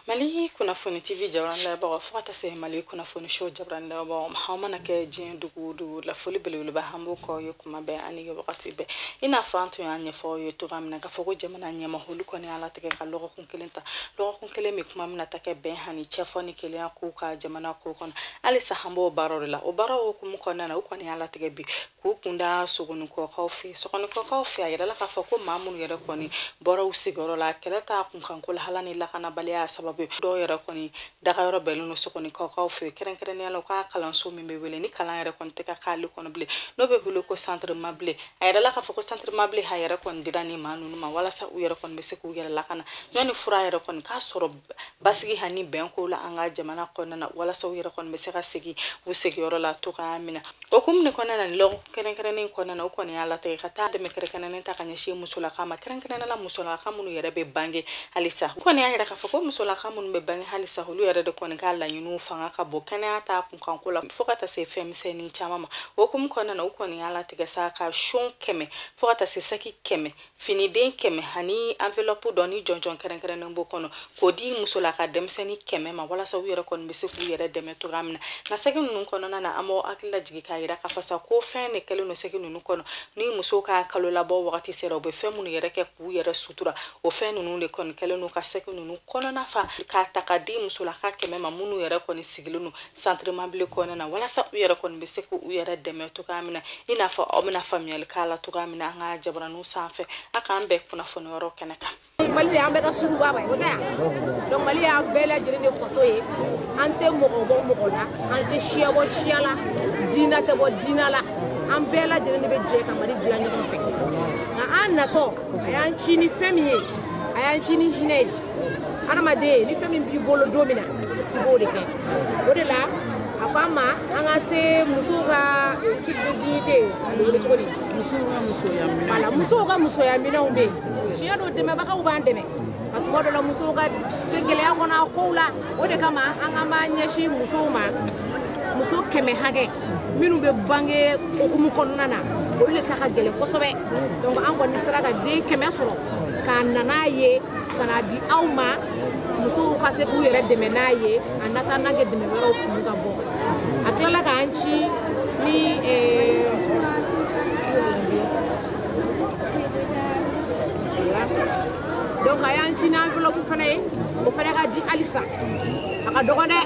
Mali kunnafoni TV jabaran layɛbagaw fo ka taa se Mali kunnafoni show jabaran layɛbagaw ma aw mana kɛ diɲɛ dugu o dugu la foli belebeleba an b'o k'aw ye kuma bɛɛ ani wagati bɛɛ i n'a fɔ an tun y'a ɲɛfɔ aw ye cogoya min na k'a fɔ ko jamana ɲɛmaa olu kɔni y'a latigɛ ka lɔgɔkun kelen ta lɔgɔkun kelen min kuma bɛna ta kɛ bɛn ani cɛfɔ ni kelenya kow ka jamana ko kɔnɔ halisa an b'o baaraw de la o baaraw hukumu kɔnɔna na u kɔni y'a latigɛ bi k'u kunda Sogonikɔkaw fɛ Sogonikɔkaw fɛ a yirala k'a fɔ ko maa minnu yɛrɛ kɔni bɔra u sigiyɔrɔ la kɛlɛ t'a kunkanko la hala ni lakanabaliya sababu dɔw yɛrɛ kɔni dagayɔrɔ bɛnnen don Sogonikɔkaw fɛ kɛrɛnkɛrɛnnenya la u ka kalanso min bɛ wele ni kalan yɛrɛ kɔni tɛ ka k'ale kɔnɔ bilen n'o bɛ wele ko centre Mabile a yirala k'a fɔ ko centre Mabile a yɛrɛ kɔni dira ni maa ninnu ma walasa u yɛrɛ kɔni bɛ se k'u yɛrɛ lakana yanni fura yɛrɛ kɔni k'a sɔrɔ basigi ani bɛn ko la an ka jamana kɔnɔna na walasa u yɛrɛ kɔni bɛ se ka segin u sigiyɔrɔ la cogoya min na o hukumu de kɔnɔna na ni lɔgɔkun kɛrɛnkɛrɛnnen kɔnɔna na u kɔni y'a latigɛ ka taa dɛmɛ kɛrɛnkɛrɛnnen ta ka ɲɛsin musolaka ma kɛrɛnkɛrɛnnenya la musolaka minnu yɛrɛ bɛ bange halisa u kɔni y'a yira k'a fɔ ko musolaka minnu bɛ bange halisa olu yɛrɛ de kɔni ka laɲiniw fanga ka bon kɛnɛya ta kunkanko la fo ka taa se fɛn misɛnnin caman ma o hukumu kɔnɔna na u kɔni y'a latigɛ sa ka son 100 fo ka taa se saki 100 finiden 100 ani enveloppe dɔ ni jɔnjɔn kɛrɛnkɛrɛnnen b'o kɔnɔ k'o di musolaka denmisɛnnin 100 ma walasa u yɛrɛ kɔni bɛ se k'u yɛrɛ dɛmɛ cogoya min na nka saki ninnu kɔnɔna na an b'aw hakili lajigin k'a yira k'a fɔ sa ko fɛn de kɛlen don saki ninnu kɔnɔ ni musow ka kalo labɔ wagati sera u bɛ fɛn minnu yɛrɛ kɛ k'u yɛrɛ sutura o fɛn ninnu de kɔni kɛlen don ka saki ninnu kɔnɔna fa k'a ta ka di musolaka 100 ma minnu yɛrɛ kɔni sigilen don centre Mabile kɔnɔna na walasa u yɛrɛ kɔni bɛ se k'u yɛrɛ dɛmɛ cogoya min na i n'a fɔ aw bɛna faamuyali k'a la cogoya min na an ka jabaraniw sanfɛ a k'an bɛn kunnafoni wɛrɛw kɛnɛ kan. Mali de y'an bɛɛ ka suguba ba ye o tɛ yan donc Mali y'an bɛɛ lajɛlen de faso ye an tɛ mɔgɔ bɔ mɔgɔ la an tɛ siya bɔ siya la diinɛ tɛ bɔ diinɛ la an bɛɛ lajɛlen de bɛ jɛ ka Mali dilan ɲɔgɔn fɛ nka an natɔ a y'an ci ni fɛn min ye a y'an ci ni hinɛ ye adamaden ni fɛn min b'i bolo don min na i b'o de kɛ o de la a ko an ma an ka se musow ka kit de dignité a bɛ wele cogo di musow ka musoya minɛnw voilà musow ka musoya minɛnw bɛ yen tiɲɛ don dɛmɛbagaw b'an dɛmɛ nka tuma dɔ la musow ka gɛlɛya kɔnɔ a kow la o de kama an k'an b'an ɲɛsin musow ma muso 100 hakɛ minnu bɛ bange hukumu kɔnɔna na olu de ta ka gɛlɛn kosɛbɛ donc an kɔni sera ka den 100 sɔrɔ k'a na n'a ye ka n'a di aw ma musow ka se k'u yɛrɛ dɛmɛ n'a ye a nata n'a kɛ dɛmɛ wɛrɛw kun ka bɔ a tilala k'an ci ni donc a y'an ci ni enveloppe fana ye o fana ka di halisa a ka dɔgɔn dɛ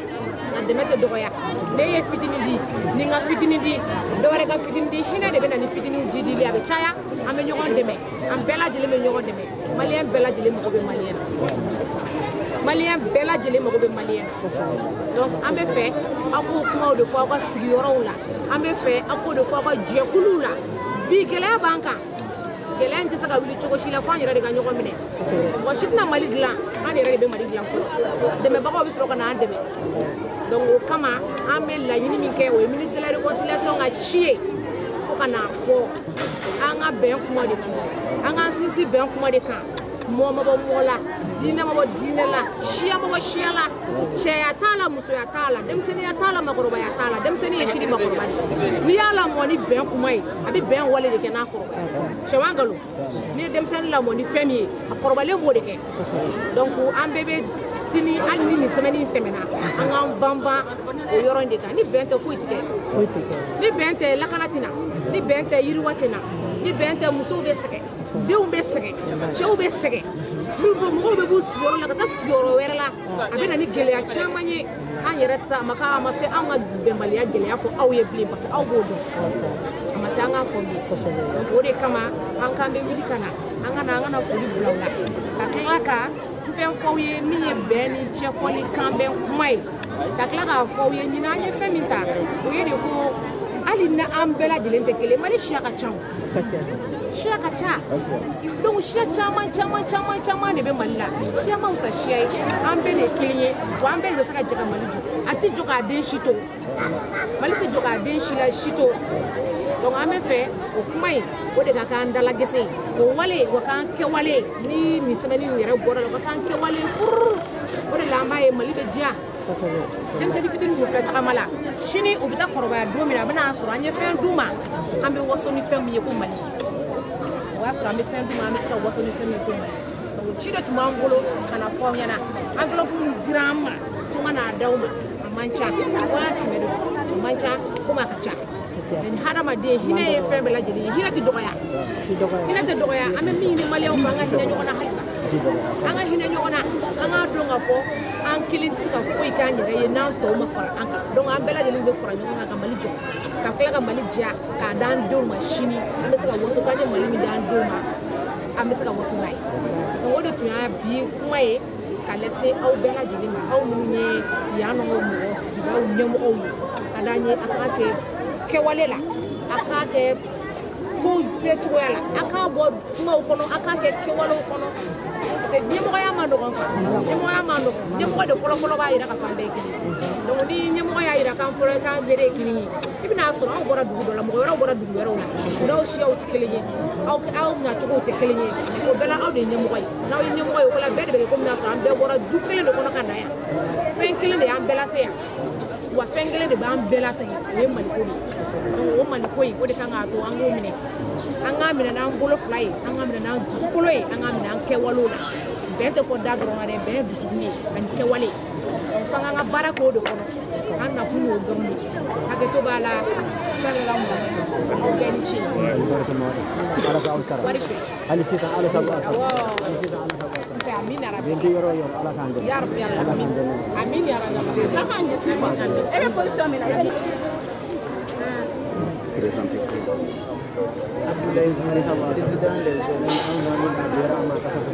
nka dɛmɛ tɛ dɔgɔya ne ye fitinin di ni n ka fitinin di dɔ wɛrɛ ka fitinin di hinɛ de bɛ na ni fitininw di dili a bɛ caya an bɛ ɲɔgɔn dɛmɛ an bɛɛ lajɛlen bɛ ɲɔgɔn dɛmɛ maliyɛn bɛɛ lajɛlen mago bɛ maliyɛn na maliyɛn bɛɛ lajɛlen mago bɛ maliyɛn na donc an bɛ fɛ aw k'o kumaw de fɔ aw ka sigiyɔrɔw la an bɛ fɛ aw k'o de fɔ aw ka jɛkuluw la bi gɛlɛya b'an kan gɛlɛya in tɛ se ka wuli cogo si la fo an yɛrɛ de ka ɲɔgɔn minɛ mɔgɔ si tɛna Mali dilan an yɛrɛ de bɛ Mali dilan fɔlɔ dɛmɛbagaw bɛ sɔrɔ ka na an dɛmɛ donc o kama an bɛ laɲini min kɛ o ye ministre de la réconciliation ka ci ye ko ka n'a fɔ an ka bɛn kuma de fɔ an k'an sinsin bɛn kuma de kan mɔgɔ ma bɔ mɔgɔ la diinɛ ma bɔ diinɛ la siya ma bɔ siya la cɛya t'a la musoya t'a la denmisɛnninya t'a la makɔrɔbaya t'a la denmisɛnnin ye sini makɔrɔba de ye n'i y'a lamɔ ni bɛn kuma ye a bɛ bɛn wale de kɛ n'a kɔrɔbaya cɛman nkalon n'i ye denmisɛnnin lamɔ ni fɛn min ye a kɔrɔbalen b'o de kɛ donc an bɛɛ bɛ sini hali ni nin semaine in tɛmɛna an k'an banban o yɔrɔ in de kan ni bɛn tɛ foyi tɛ kɛ ni bɛn tɛ lakana tɛ na ni bɛn tɛ yiriwa tɛ na ni bɛn tɛ musow bɛ sɛgɛn denw bɛ sɛgɛn cɛw bɛ sɛgɛn mɔgɔw bɛ b'u sigiyɔrɔ la ka taa sigiyɔrɔ wɛrɛ la a bɛ na ni gɛlɛya caman ye an yɛrɛ ta a ma ka a ma se an ka bɛnbaliya gɛlɛya fɔ aw ye bilen parce que aw b'o dɔn a ma se an k'a fɔ bilen donc o de kama an k'an bɛ wuli ka na an ka na an ka na foli bila u la ka tila ka fɛn f'aw ye min ye bɛn ni cɛfɔ ni kanbɛn kuma ye ka tila k'a fɔ aw ye ɲinan an ye fɛn min ta o ye de ko hali ni an bɛɛ lajɛlen tɛ kelen Mali siya ka ca siya ka ca donc siya caman caman caman caman de bɛ Mali la siya ma fisa siya ye an bɛɛ de ye kelen ye wa an bɛɛ de bɛ se ka jɛ ka Mali jɔ a tɛ jɔ k'a den si to Mali tɛ jɔ k'a den si la si to donc an bɛ fɛ o kuma in o de ka k'an dalagɛsɛ ye o wale o k'an kɛwale ni nin semaine in yɛrɛ bɔra la o ka k'an kɛwale fururu o de la an b'a ye Mali bɛ diya Denmisɛnnin fitinin minnu filɛ tagama la sini u bɛ taa kɔrɔbaya don min na a bɛna sɔrɔ an ye fɛn d'u ma an bɛ waso ni fɛn min ye ko Mali. O y'a sɔrɔ an bɛ fɛn d'u ma an bɛ se ka waso ni fɛn min ye ko Mali. Donc ci de tun b'an bolo ka na fɔ aw ɲɛna enveloppe min dira an ma ko n ka n'a d'aw ma a man ca 100 000 de don a man ca komi a ka ca. Parce que hadamaden hinɛ ye fɛn bɛɛ lajɛlen ye, hinɛ tɛ dɔgɔya, hinɛ tɛ dɔgɔya. An bɛ min ɲini maliyɛnw fɛ, an ka hinɛ ɲɔgɔn na halisa, an ka hinɛ ɲɔgɔn na, an k'a dɔn k'a fɔ an kelen tɛ se ka foyi k'an yɛrɛ ye n'an tɔw ma fara an kan. Donc an bɛɛ lajɛlen bɛ fara ɲɔgɔn kan ka Mali jɔ, ka tila ka Mali diya k'a d'an denw ma sini. An bɛ se ka waso k'an ye Mali min d'an denw ma, an bɛ se ka waso n'a ye. Donc o de tun y'a bi kuma ye ka lase aw bɛɛ lajɛlen ma, aw minnu ye yan nɔ mɔgɔ sigidaw ɲɛmɔgɔw ye. Ka d'an ye a k'a kɛ kɛwale la, a k'a kɛ kow bɛɛ cogoya la, a k'a bɔ kumaw kɔnɔ, a k'a kɛ kɛwalew kɔnɔ. Parce que ɲɛmɔgɔya ma nɔgɔn quoi, ɲɛmɔgɔya ma nɔgɔn. Ɲɛmɔgɔ de fɔlɔ fɔlɔ b'a yira k'a fɔ an bɛɛ ye kelen ye. Donc ni ɲɛmɔgɔ y'a yira k'an fɔlɔ k'an bɛɛ de ye kelen ye, i bɛna sɔrɔ aw bɔra dugu dɔ la, mɔgɔ wɛrɛw bɔra dugu wɛrɛw la, u n'aw siyaw tɛ kelen ye, aw nacogow tɛ kelen ye. O bɛɛ la aw de ye ɲɛmɔgɔ ye. N'aw ye ɲɛmɔgɔ ye, o la bɛɛ de bɛ kɛ komi n'a sɔrɔ an bɛɛ bɔra du kelen de kɔnɔ ka na yan. Fɛn kelen de y'an bɛɛ lase yan, wa fɛn kelen de b'an bɛɛ latigɛ, o ye Maliko de ye. Donc o Maliko in, o de kan k'a to an k'o minɛ, an k'a minɛ n'an bolo fila ye, an k'a minɛ n'an dusukolo ye, an k'a minɛ an kɛwalew la. Bɛn tɛ fɔ da dɔrɔn ma dɛ, bɛn ye dusukun ye ani kɛwale. Donc f'an k'an ka baara k'o de kɔnɔ. An nakun y'o dɔrɔn de ye. Hakɛto b'a la, salala mɔgɔ aw bɛɛ ni ce. Ala k'aw sara. Wari fɛ. Hali sisan ala sago a sago. Awɔ. Hali sisan ala sago a sago. Nse amin ya rabbi. Den tɛ yɔrɔ o yɔrɔ, ala k'an dɛmɛ. Ya rabbi Allah. Ala Amin. k'an dɛmɛ. Amin ya rabbi. Amin amin. E bɛ position min na, i bɛ Abdoulaye président des jeunes anw nani a diyara an ma kosɛbɛ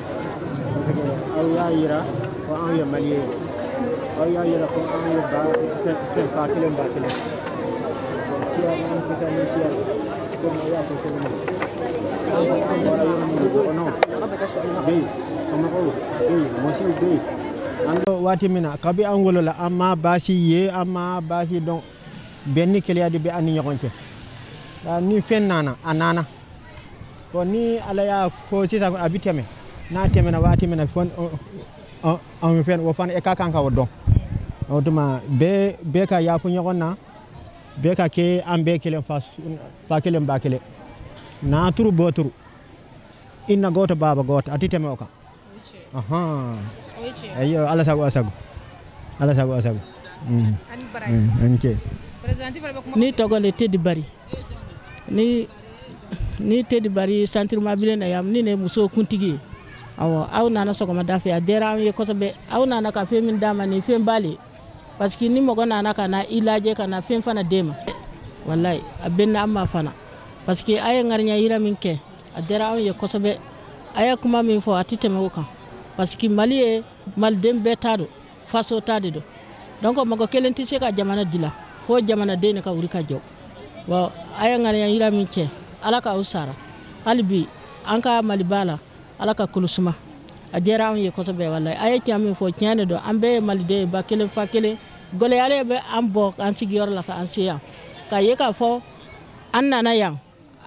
parce que aw y'a yira ko anw ye maliyɛn ye, aw y'a yira ko anw ye ba fɛn fa kelen ba kelen siya n'an kisa ni siya komi aw y'a fɔ cogo min an ko an bɔra yɔrɔ min na, dɔgɔnɔw bɛ yen, somɔgɔw bɛ yen, mɔsiw bɛ yen. An waati min na kabi an wolola, an ma baasi ye, an ma baasi dɔn. Bɛn ni keleya de bɛ an ni ɲɔgɔn cɛ. Ni fɛn nana, a nana bon, ni ala y'a ko sisan a bi tɛmɛ, n'a tɛmɛna waati min na fɔ an fɛn o fana e ka kan ka o dɔn. O tuma bɛɛ bɛɛ ka yafa ɲɔgɔn na, bɛɛ ka kɛ an bɛɛ kelen, fa fa kelen ba kelen, n'a turu bɔ turu inna goto baba goto a ti tɛmɛ o kan. Ahan, ayo, ala sago a sago, ala sago a sago. Ani baraji. An ce. Président fana bɛ kuma. Ni tɔgɔ le Tedi Bari, ni Tedi Bari centre Mabilen na yan, ni ne muso kuntigi ye. Awɔ, aw nana sɔgɔmada fɛ, a diyara an ye kosɛbɛ. Aw nana ka fɛn min d'a ma nin, fɛn ba le, parce que ni mɔgɔ nana ka na i lajɛ ka na fɛn fana d'e ma, walayi a bɛ na an ma fana, parce que a ye ŋariɲa yira min kɛ, a diyara anw ye kosɛbɛ. A ye kuma min fɔ, a tɛ tɛmɛ o kan, parce que Mali ye maliden bɛɛ ta don, faso ta de don. Donc mɔgɔ kelen tɛ se ka jamana dilan fo jamanaden de ka wuli ka jɔ. Bon, a ye ŋaniya yira min kɛ, ala k'aw sara. Hali bi an ka Maliba la, ala ka kolo suma. A diyara anw ye kosɛbɛ, walayi. A ye tiɲɛ min fɔ, tiɲɛ de don. An bɛɛ ye maliden ye, ba kelen fa kelen. Gɛlɛyalen bɛ an bɔ an sigiyɔrɔ la ka an se yan, k'a ye k'a fɔ an nana yan,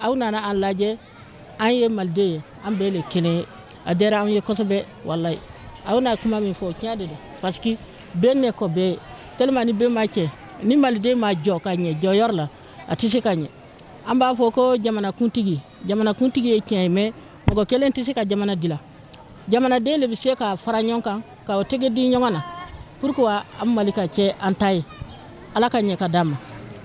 aw nana an lajɛ, an ye maliden ye, an bɛɛ le kelen ye. A diyara anw ye kosɛbɛ, walayi. Aw na kuma min fɔ, tiɲɛ de don, parce que bɛn ne kɔ bɛɛ ye tellement ni bɛn ma cɛ, ni maliden ma jɔ ka ɲɛ jɔyɔrɔ la, a tɛ se ka ɲɛ. An b'a fɔ ko jamanakuntigi, jamanakuntigi ye tiɲɛ ye, mais mɔgɔ kelen tɛ se ka jamana dilan. Jamanaden de bɛ se ka fara ɲɔgɔn kan ka o tɛgɛ di ɲɔgɔn na pour que an Mali ka kɛ an ta ye. Ala ka ɲɛ ka d'an ma,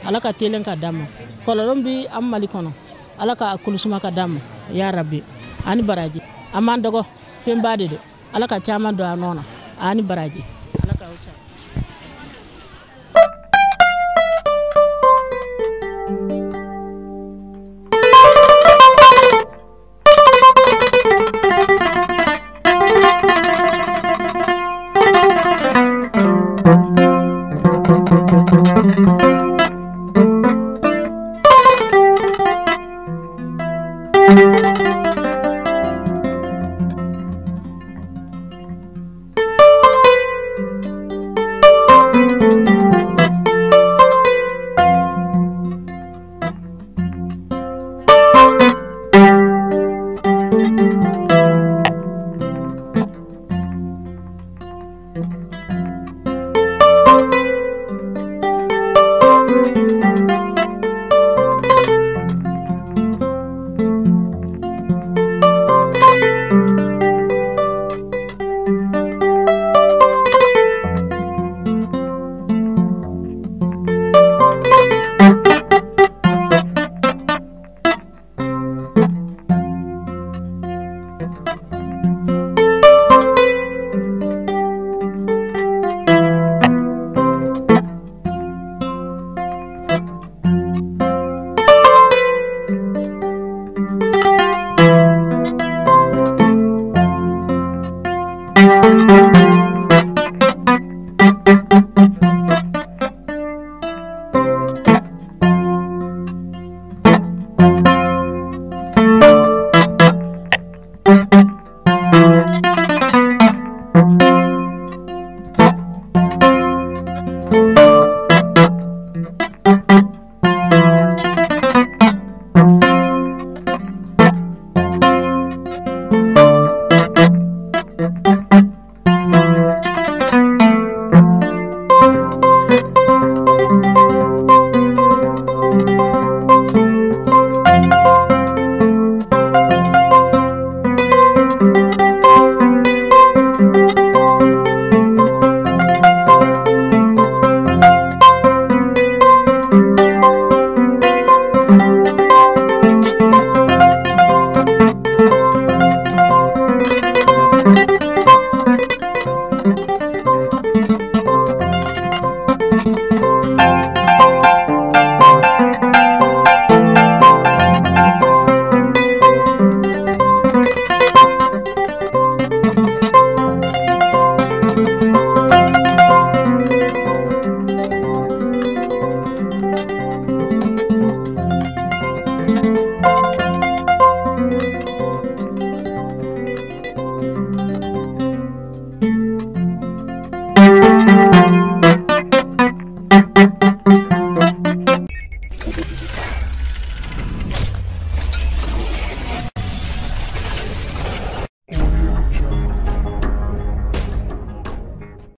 ala ka telen ka d'an ma. Kɔlɔlɔ bi an Mali kɔnɔ, ala ka kulusuma ka d'an ma ya rabi. Ani baraji, an m'an dɔgɔ fɛnba de don. Ala ka caman don a nɔ na. Ani baraji.